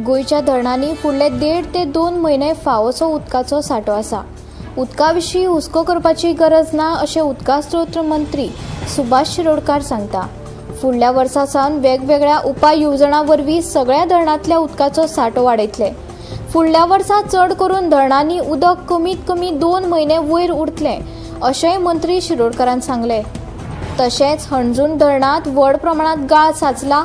गोंयच्या धरणांनी फुडले 1.5 ते 2 म्हयने फावोसो उदकाचो सांठो आसा. उदका विशीं हुस्को करपाची गरज ना अशें उदका स्रोत मंत्री सुभाष शिरोडकार सांगता. फुडल्या वर्सा सावन वेगवेगळ्या उपाय येवजणां वरवीं सगळ्या धरणांतल्या उदकाचो सांठो वाडयतले. फुडल्या वर्सा चड करून धरणांनी उदक कमीत कमी 2 म्हयने वयर उरतलें अशेंय मंत्री शिरोडकारान सांगलें. तशेंच हणजूण धरणांत व्हड प्रमाणांत गाळ साचला.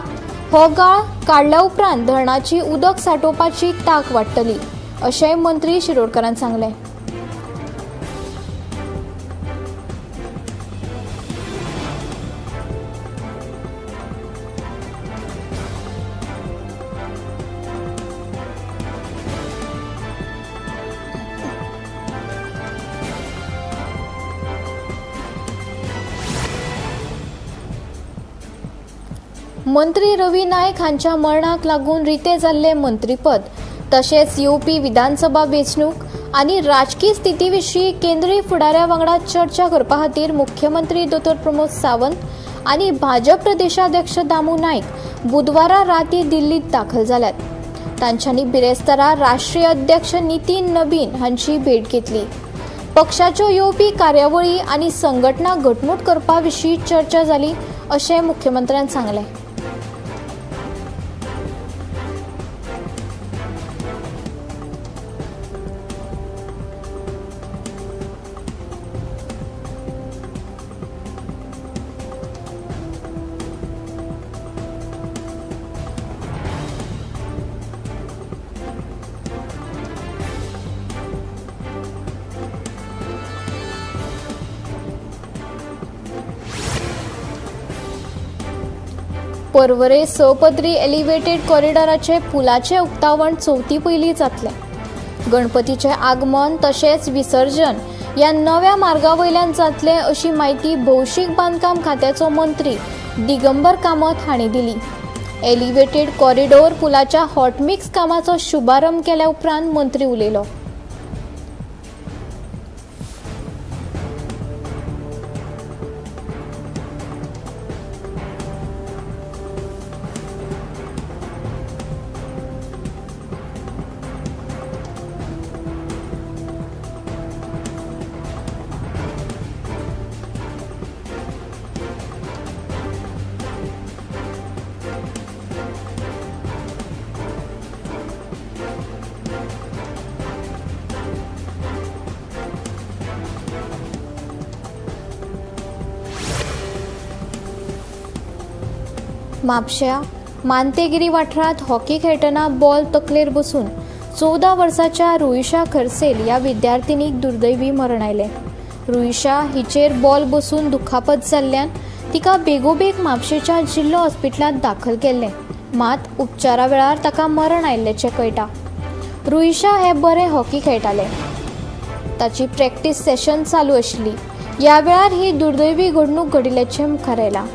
हो गाळ काडल्या उपरांत धरणाची उदक सांठोवपाची तांक वाडटली अशेंय मंत्री शिरोडकारान सांगलें. मंत्री रवी नायक हांच्या मरणाक लागून रिते जाल्ले मंत्रीपद तशेंच येवपी विधानसभा वेंचणूक आनी राजकी स्थिती विशीं केंद्रीय फुडाऱ्या वांगडा चर्चा करपा खातीर मुख्यमंत्री दोतोर प्रमोद सावंत आनी भाजप प्रदेशाध्यक्ष दामू नायक बुधवारा राती दिल्लीत दाखल जाल्यात. तांच्यांनी बिरेस्तारा राष्ट्रीय अध्यक्ष नितीन नबीन हांची भेट घेतली. पक्षाच्यो येवपी कार्यावळी आनी संघटना घटमूट करपा विशीं चर्चा जाली अशें मुख्यमंत्र्यान सांगलें. पर्वरे सपदरी एलिव्हेटेड कॉरिडॉराचे पुलाचें उक्तावण चवथी पयलीं जातलें. गणपतीचें आगमन तशेंच विसर्जन ह्या नव्या मार्गा वयल्यान जातलें अशी म्हायती भौशीक बांदकाम खात्याचो मंत्री दिगंबर कामत हांणी दिली. एलिव्हेटेड कॉरिडॉर पुलाच्या हॉटमिक्स कामाचो शुभारंभ केल्या उपरांत मंत्री उलयलो. म्हापश्या मानतेगिरी वाठारांत हॉकी खेळटना बॉल तकलेर बसून 14 वर्साच्या रुईशा खरसेल ह्या विद्यार्थिनीक दुर्दैवी मरण आयलें. रुईशा हिचेर बॉल बसून दुखापत जाल्ल्यान तिका बेगोबेग म्हापशेच्या जिल्लो हॉस्पिटलांत दाखल केल्लें. मात उपचारा वेळार ताका मरण आयिल्ल्याचें कळटा. रुईशा हे बरें हॉकी खेळटाले. ताची प्रॅक्टीस सेशन चालू आशिल्ली. ह्या वेळार ही दुर्दैवी घडणूक घडिल्ल्याचें मुखार आयलां.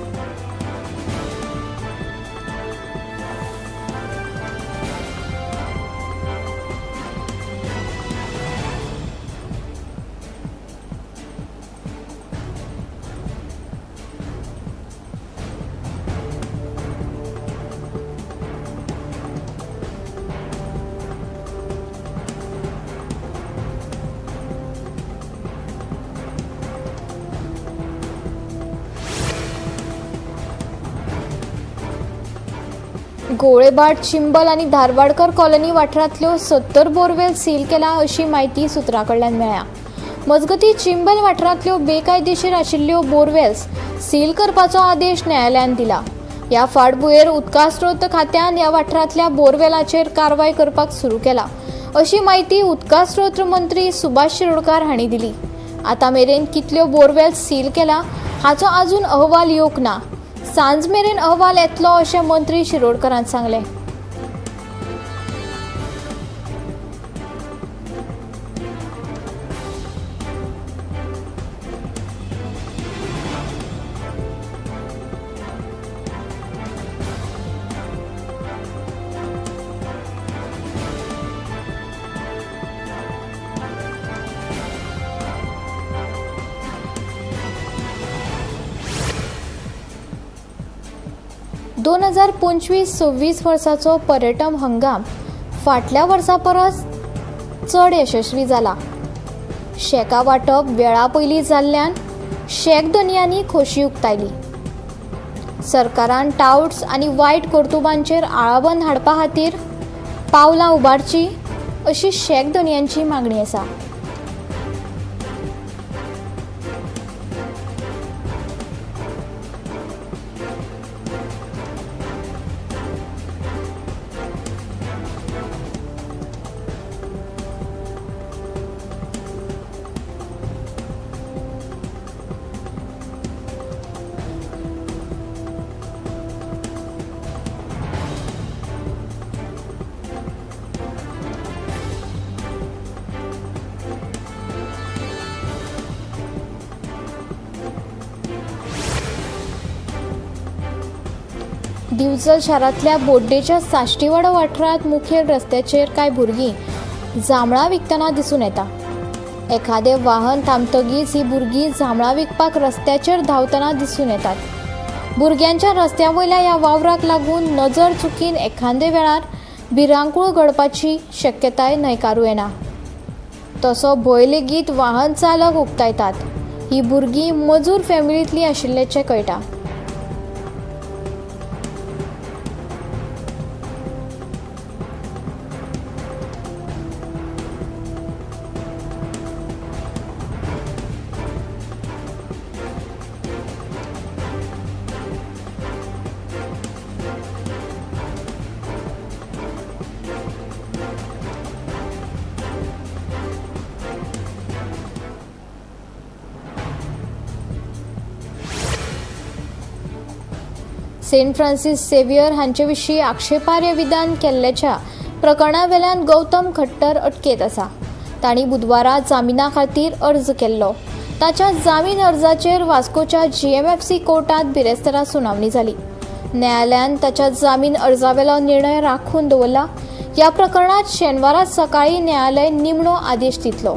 गोळेबाट, चिंबल आनी धारवाडकर कॉलनी वाठारांतल्यो 70 बोरवेल सील केला अशी म्हायती सुत्रां कडल्यान मेळ्ळ्या. मजगतीं चिंबल वाठारांतल्यो बेकायदेशीर आशिल्ल्यो बोरवेल्स सील करपाचो आदेश न्यायालयान दिला. ह्या फाटभुंयेर उदका स्रोत खात्यान ह्या वाठारांतल्या बोरवेलाचेर कारवाय करपाक सुरू केला अशी म्हायती उदका स्रोत मंत्री सुभाष शिरोडकार हांणी दिली. आतां मेरेन कितल्यो बोरवेल्स सील केला हाचो आजून अहवाल येवंक ना. सांज मेरेन अहवाल येतलो अशें मंत्री शिरोडकारान सांगलें. दोन हजार पंचवीस सव्वीस वर्साचो पर्यटन हंगाम फाटल्या वर्सा परस चड यशस्वी जाला. शॅका वांटप वेळा पयलीं जाल्ल्यान शॅक धनयांनी खोशी उक्तायली. सरकारान टावट्स आनी वायट कर्तुबांचेर आळाबंद हाडपा खातीर पावलां उबारची अशी शॅक धनयांची मागणी आसा. दिवचल शारांतल्या बोड्डेच्या साश्टीवाडो वाठारांत मुखेल रस्त्याचेर कांय भुरगीं जांबळां विकतना दिसून येता. एखादें वाहन थांबतगीच ही भुरगीं जांबळां विकपाक रस्त्याचेर धांवतना दिसून येतात. भुरग्यांच्या रस्त्या वयल्या ह्या वावराक लागून नजर चुकीन एखादे वेळार भिरांकूळ घडपाची शक्यताय न्हयकारूं येना. तसो भंय लेगीत वाहन चालक उक्तायतात. ही भुरगीं मजूर फॅमिलींतलीं आशिल्ल्याचें कळटा. सेंट फ्रांसीस सेव्हियर हांचे विशीं आक्षेपार्ह विधान केल्ल्याच्या प्रकरणावेल्यान गौतम खट्टर अटकेंत आसा. तांणी बुधवारा जामिना खातीर अर्ज केल्लो. ताच्या जामीन अर्जाचेर वास्कोच्या जीएमएफसी कोर्टांत बिरेस्तारा सुनावणी जाली. न्यायालयान ताच्या जामीन अर्जावेलो निर्णय राखून दवरला. ह्या प्रकरणांत शेनवारा सकाळीं न्यायालय निमणो आदेश दितलो.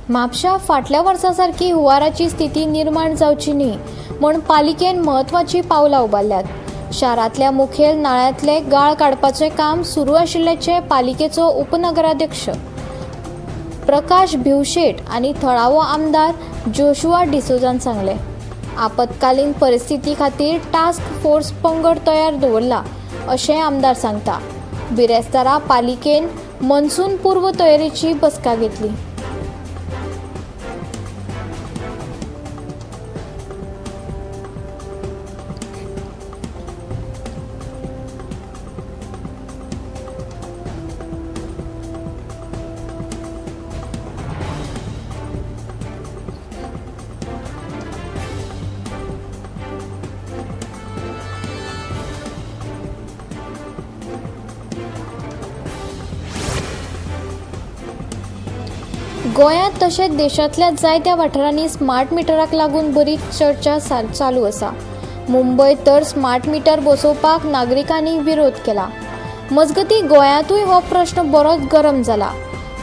म्हापशा फाटल्या वर्सा सारकी हुंवाराची स्थिती निर्माण जावची न्ही म्हूण पालिकेन म्हत्वाचीं पावलां उबारल्यात. शारांतल्या मुखेल नाळ्यांतले गाळ काडपाचें काम सुरू आशिल्ल्याचें पालिकेचो उपनगराध्यक्ष प्रकाश भिवशेट आनी थळावो आमदार जोशुआ डिसोजान सांगलें. आपत्कालीन परिस्थिती खातीर टास्क फोर्स पंगड तयार दवरला अशें आमदार सांगता. बिरेस्तारा पालिकेन मनसून पूर्व तयारेची बसका घेतली. गोंयांत तशेंच देशांतल्या जायत्या वाठारांनी स्मार्ट मिटराक लागून बरीच चर्चा चालू आसा. मुंबय तर स्मार्ट मिटर बसोवपाक नागरिकांनी विरोध केला. मजगतीं गोंयांतूय हो प्रश्न बरोच गरम जाला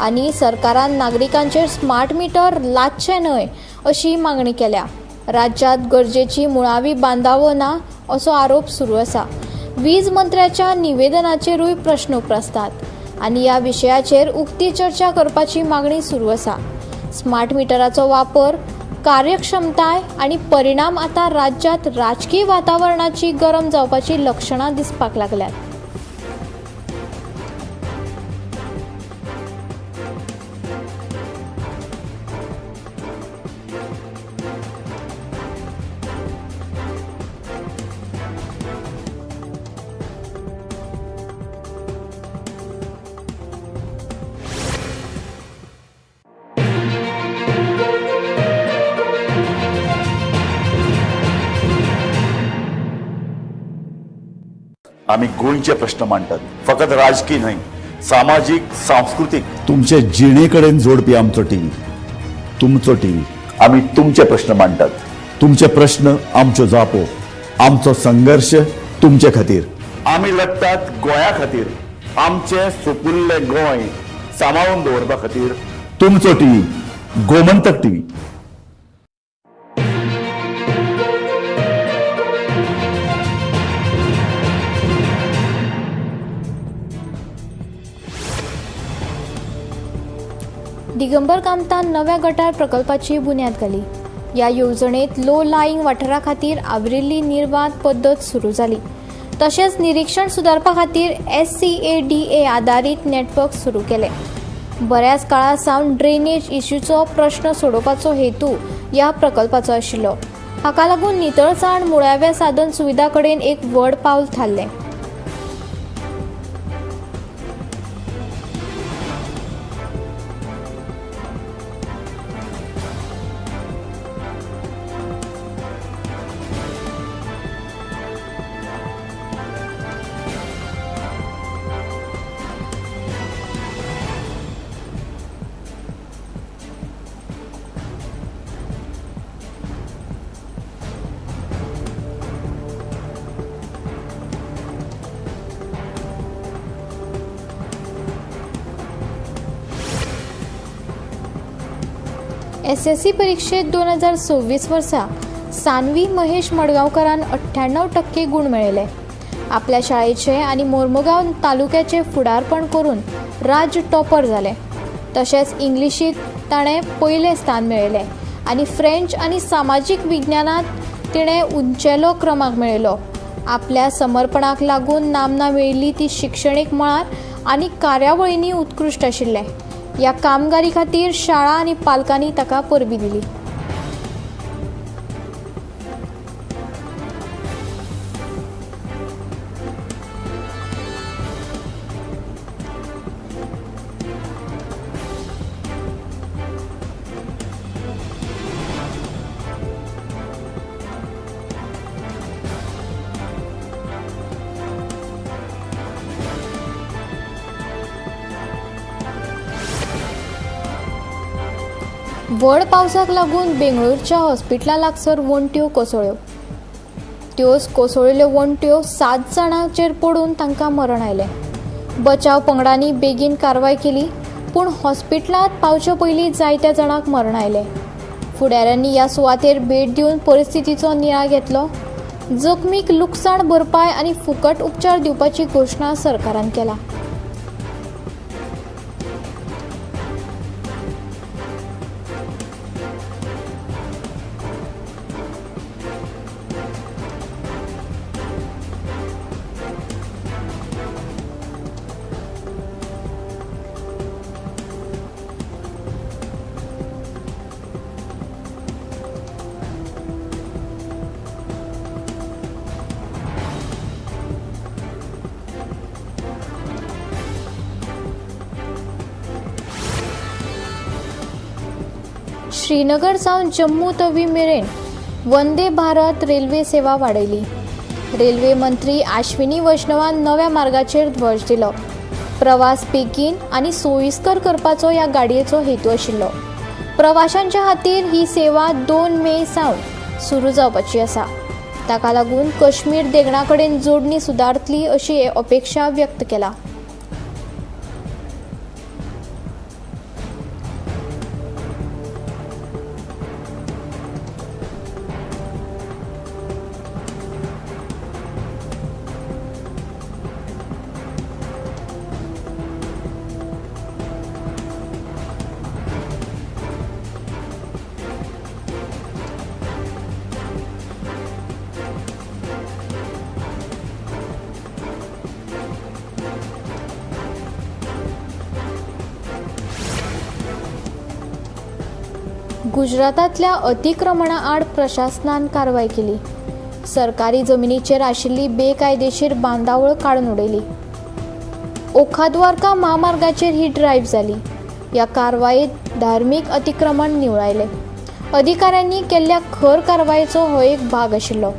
आनी सरकारान नागरिकांचेर स्मार्ट मिटर लादचें न्हय अशी मागणी केल्या. राज्यांत गरजेची मुळावी बांदावळ ना असो आरोप सुरू आसा. वीज मंत्र्याच्या निवेदनाचेरूय प्रश्न उप्रासतात आनी ह्या विशयाचेर उक्ती चर्चा करपाची मागणी सुरू आसा. स्मार्ट मिटराचो वापर, कार्यक्षमताय आनी परिणाम आतां राज्यांत राजकी वातावरणाची गरम जावपाची लक्षणां दिसपाक लागल्यात. आमी गोंयचे प्रश्न मांडटात, फकत राजकी न्हय, सामाजीक, सांस्कृतीक, तुमचे जिणे कडेन जोडपी आमचो टीव्ही, तुमचो टीव्ही. आमी तुमचे प्रश्न मांडटात, तुमचे प्रश्न आमच्यो जापो, आमचो संघर्श तुमचे खातीर. आमी लढटात गोंया खातीर, आमचें सुपुल्लें गोंय सांबाळून दवरपा खातीर. तुमचो टीव्ही, गोमंतक टीव्ही. दिगंबर कामतान नव्या गटार प्रकल्पाची बुन्याद घाली. ह्या येवजणेंत लो लाईंग वाठारा खातीर आवरिल्ली निर्वात पद्दत सुरू जाली. तशेंच निरीक्षण सुदारपा खातीर SCADA आदारीत नेटवर्क सुरू केलें. बऱ्याच काळा सावन ड्रेनेज इश्यूचो प्रश्न सोडोवपाचो हेतू ह्या प्रकल्पाचो आशिल्लो. हाका लागून नितळसाण मुळाव्या साधन सुविधा कडेन एक व्हड पावल थारलें. एसएससी परिक्षेत 2026 वर्सा सानवी महेश मडगांवकारान 98% गूण मेळयले. आपल्या शाळेचे आनी मोर्मुगांव तालुक्याचे फुडारपण करून राज्य टॉपर जालें. तशेंच इंग्लिशींत ताणें पयलें स्थान मेळयलें आनी फ्रेंच आनी सामाजीक विज्ञानांत तिणें उंचेलो क्रमांक मेळयलो. आपल्या समर्पणाक लागून नामना मेळिल्ली ती शिक्षणीक मळार आनी कार्यावळींनी उत्कृश्ट आशिल्लें. ह्या कामगिरी खातीर शाळा आनी पालकांनी ताका परबीं दिली. व्हड पावसाक लागून बेंगळूरच्या हॉस्पिटला लागसर वणट्यो कोसळ्यो. त्यो कोसळिल्ल्यो वणट्यो 7 जाणांचेर पडून तांकां मरण आयलें. बचाव पंगडांनी बेगीन कारवाय केली, पूण हॉस्पिटलांत पावचे पयलीं जायत्या जाणांक मरण आयलें. फुडाऱ्यांनी ह्या सुवातेर भेट दिवन परिस्थितीचो नियाळ घेतलो. जखमीक लुकसाण भरपाय आनी फुकट उपचार दिवपाची घोशणा सरकारान केला. श्रीनगर सावन जम्मू तवी मेरेन वंदे भारत रेल्वे सेवा वाडयली. रेल्वे मंत्री आश्विनी वैष्णवान नव्या मार्गाचेर ध्वज दिलो. प्रवास बेगीन आनी सोयीस्कर करपाचो ह्या गाडयेचो हेतू आशिल्लो. प्रवाशांच्या खातीर ही सेवा 2 मे सावन सुरू जावपाची आसा. ताका लागून काश्मीर देगणा कडेन जोडणी सुदारतली अशी अपेक्षा व्यक्त केला. गुजरातांतल्या अतिक्रमणा आड प्रशासनान कारवाय केली. सरकारी जमिनीचेर आशिल्ली बेकायदेशीर बांदावळ काडून उडयली. ओखाद्वारका म्हामार्गाचेर ही ड्रायव्ह जाली. ह्या कारवायेत धार्मीक अतिक्रमण निवळायलें. अधिकाऱ्यांनी केल्ल्या खर कारवायेचो हो एक भाग आशिल्लो.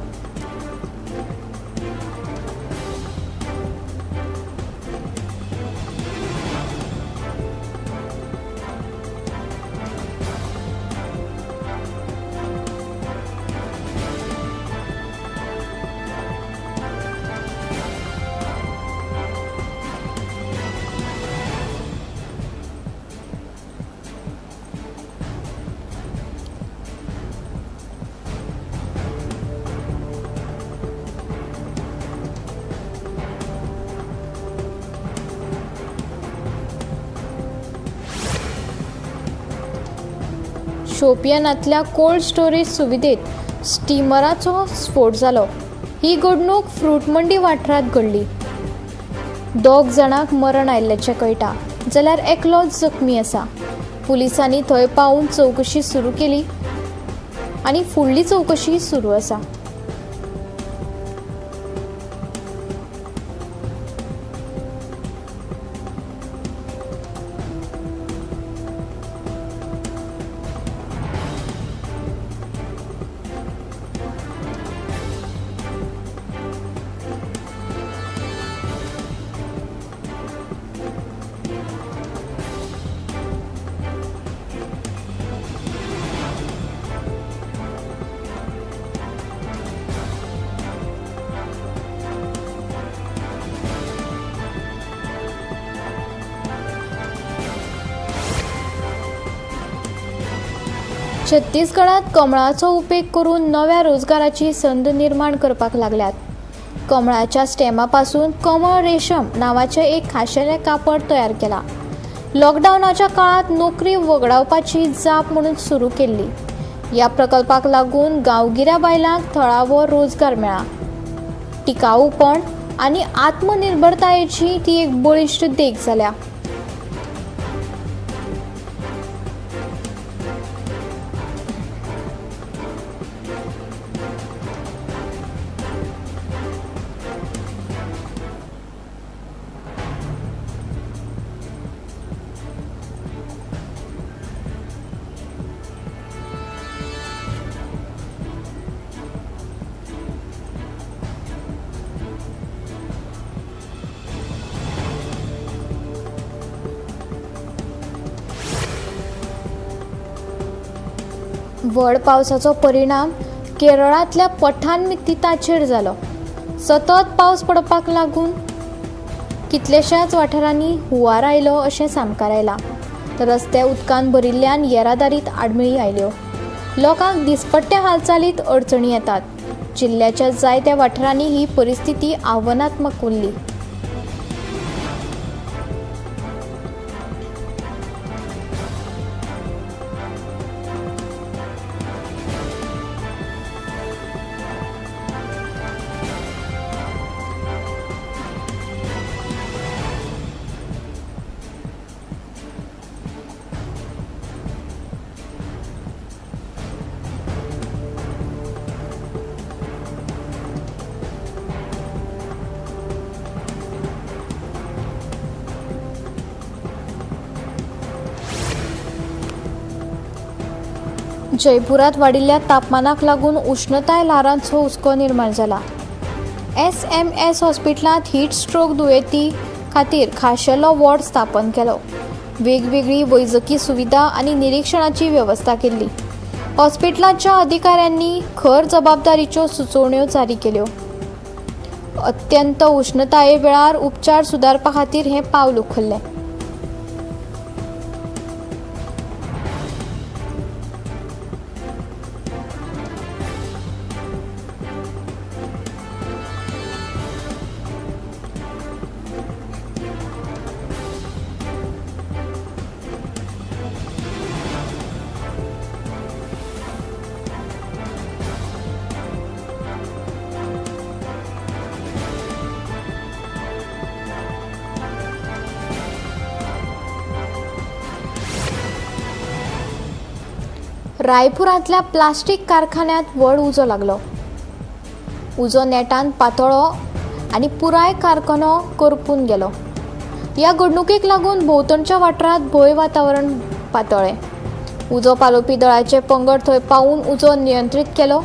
शोपियानांतल्या कोल्ड स्टोरेज सुविधेत स्टिमराचो स्फोट जालो. ही घडणूक फ्रूट मंडी वाठारांत घडली. 2 जाणांक मरण आयिल्ल्याचें कळटा, जाल्यार एकलो जखमी आसा. पुलिसांनी थंय पावून चवकशी सुरू केली आनी फुडली चवकशी सुरू आसा. छत्तीसगडात कमळाचो उपेग करून नव्या रोजगाराची संद निर्माण करपाक लागल्यात. कमळाच्या स्टेमा पासून कमळ रेशम नांवाचें एक खाशेलें कापड तयार केलां. लॉकडावनाच्या काळांत नोकरी वगडावपाची जाप म्हणून सुरू केल्ली. ह्या प्रकल्पाक लागून गांवगिऱ्या बायलांक थळावो रोजगार मेळ्ळा. टिकाऊपण आनी आत्मनिर्भरतायेची ती एक बळिश्ट देख जाल्या. व्हड पावसाचो परिणाम केरळांतल्या पठाणमित्तीताचेर जालो. सतत पावस पडपाक लागून कितल्याशाच वाठारांनी हुंवार आयलो अशें सामकार आयलां. रस्ते उदकान भरिल्ल्यान येरादारीत आडमेळी आयल्यो. लोकांक दिसपट्ट्या हालचालीत अडचणी येतात. जिल्ल्याच्या जायत्या वाठारांनी ही परिस्थिती आव्हानात्मक उरली. जयपुरात वाडिल्ल्या तापमानाक लागून उश्णताय ल्हारांचो हुस्को निर्माण जाला. SMS हॉस्पिटलांत हीट स्ट्रोक दुयेंती खातीर खाशेलो वॉर्ड स्थापन केलो. वेगवेगळी वैजकी सुविधा आनी निरीक्षणाची वेवस्था केल्ली. हॉस्पिटलाच्या अधिकाऱ्यांनी खर जबाबदारीच्यो सुचोवण्यो जारी केल्यो. अत्यंत उश्णताये वेळार उपचार सुदारपा खातीर हें पावल उखल्लें. रायपुरांतल्या प्लास्टीक कारखान्यांत व्हड उजो लागलो. उजो नेटान पातळ्ळो आनी पुराय कारखानो करपून गेलो. ह्या घडणुकेक लागून भोंवतणच्या वाठारांत भंय वातावरण पातळ्ळें. उजो पालोवपी दळाचे पंगड थंय पावून उजो नियंत्रीत केलो.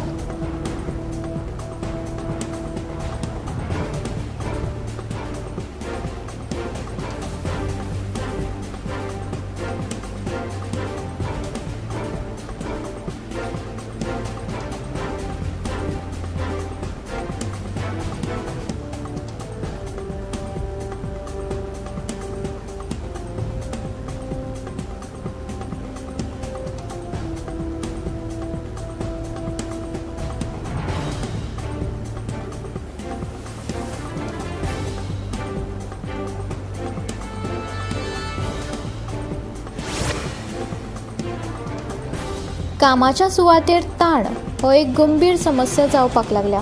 कामाच्या सुवातेर ताण हो एक गंभीर समस्या जावपाक लागल्या.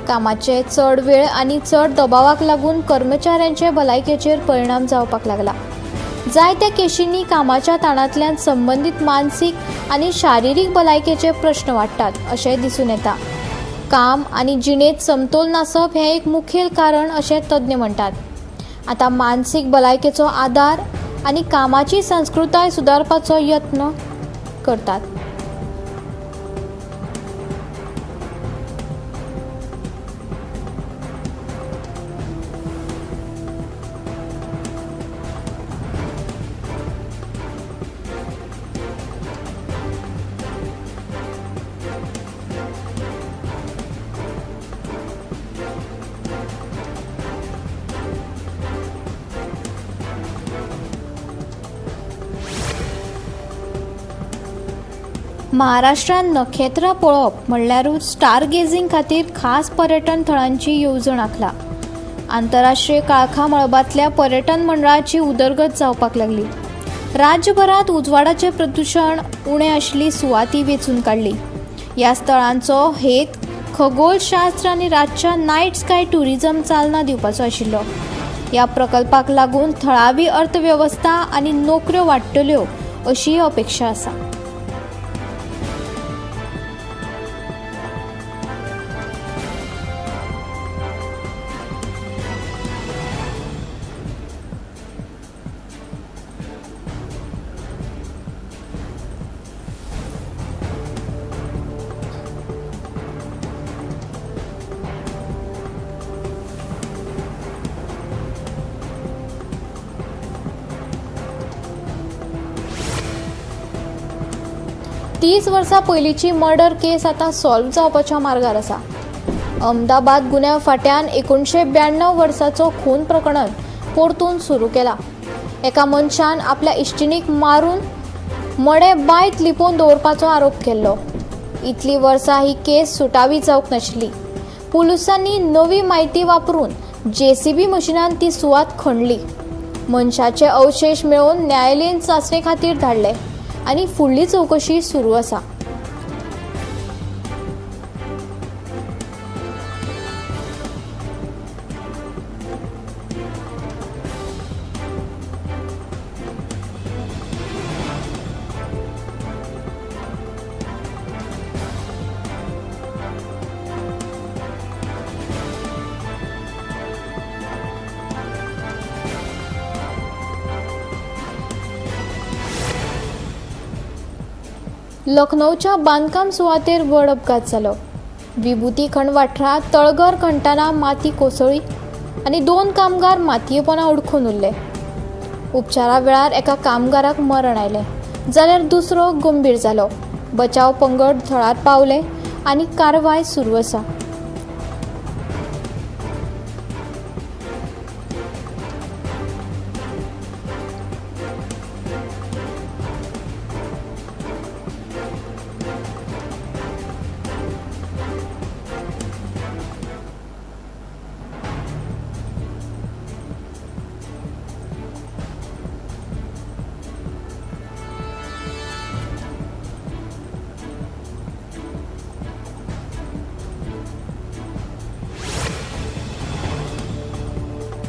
कामाचे चड वेळ आनी चड दबावाक लागून कर्मचाऱ्यांचे भलायकेचेर परिणाम जावपाक लागला. जायत्या केशींनी कामाच्या ताणांतल्यान संबंदीत मानसीक आनी शारिरीक भलायकेचे प्रश्न वाडटात अशें दिसून येता. काम आनी जिणेंत समतोल नासप हें एक मुखेल कारण अशें तज्ञ म्हणटात. आतां मानसीक भलायकेचो आदार आनी कामाची संस्कृताय सुदारपाचो यत्न करतात. महाराष्ट्रांत नखेत्रां पळोवप म्हणल्यारूच स्टार गेझिंग खातीर खास पर्यटन थळांची येवजण आंखला. आंतरराष्ट्रीय काळखा मळबांतल्या पर्यटन मंडळाची उदरगत जावपाक लागली. राज्यभरांत उजवाडाचें प्रदुशण उणें आशिल्ली सुवाती वेंचून काडली. ह्या स्थळांचो हेत खगोलशास्त्र आनी रातच्या नायट स्काय ट्युरिझम चालना दिवपाचो आशिल्लो. ह्या प्रकल्पाक लागून थळावी अर्थवेवस्था आनी नोकऱ्यो वाडटल्यो अशीय अपेक्षा आसा. तीस वर्सां पयलींची मर्डर केस आतां सॉल्व जावपाच्या मार्गार आसा. अहमदाबाद गुन्यांव फांट्यान 1992 वर्साचो खून प्रकरण परतून सुरू केला. एका मनशान आपल्या इश्टिणीक मारून मडें बांयत लिपोवन दवरपाचो आरोप केल्लो. इतलीं वर्सां ही केस सुटावी जावंक नाशिल्ली. पुलिसांनी नवी म्हायती वापरून जेसीबी मशिनान ती सुवात खणली. मनशाचे अवशेश मेळोवन न्यायालयीन चांचणे खातीर धाडले आनी फुडली चवकशी सुरू आसा. लखनौच्या बांदकाम सुवातेर व्हड अपघात जालो. विभूती खण वाठारांत तळघर खणटना माती कोसळ्ळी आनी 2 कामगार मातयेपोना अडखून उरले. उपचारा वेळार एका कामगाराक मरण आयलें जाल्यार दुसरो गंभीर जालो. बचाव पंगड थळार पावले आनी कारवाय सुरू आसा.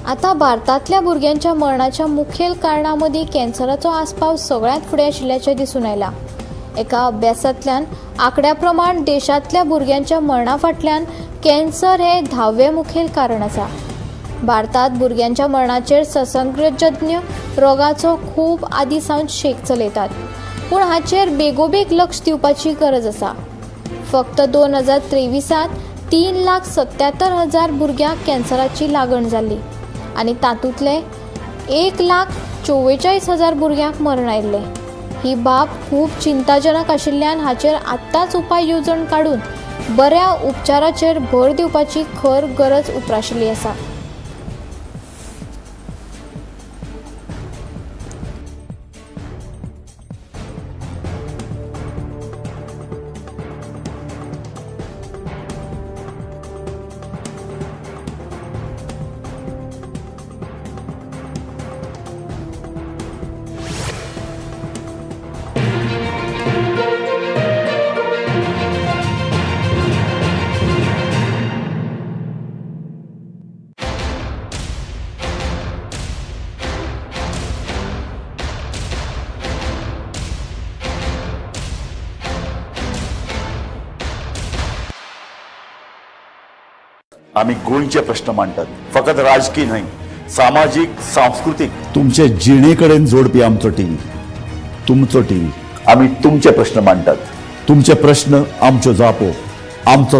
आतां भारतांतल्या भुरग्यांच्या मरणाच्या मुखेल कारणां मदीं कॅन्सराचो आस्पाव सगळ्यांत फुडें आशिल्ल्याचें दिसून आयलां. एका अभ्यासांतल्यान आंकड्या प्रमाण देशांतल्या भुरग्यांच्या मरणा फाटल्यान कॅन्सर हें 10वें मुखेल कारण आसा. भारतांत भुरग्यांच्या मरणाचेर संसर्गजन्य रोगाचो खूब आदीं सावन शेक चलयतात, पूण हाचेर बेगोबेग लक्ष दिवपाची गरज आसा. फक्त 2023 3,77,000 भुरग्यांक कॅन्सराची लागण जाल्ली आनी तातूंतले 1,44,000 भुरग्यांक मरण आयिल्लें. ही बाब खूब चिंताजनक आशिल्ल्यान हाचेर आत्तांच उपाय येवजण काडून बऱ्या उपचाराचेर भर दिवपाची खर गरज उप्राशिल्ली आसा. आमी गोंयचे प्रश्न मांडटात. फकत राजकी न्हय, सामाजीक, सांस्कृतीक, तुमचे जिणे कडेन जोडपी आमचो टीव्ही, तुमचो टीव्ही. आमी तुमचे प्रश्न मांडटात. तुमचे प्रश्न, आमच्यो जापो, आमचो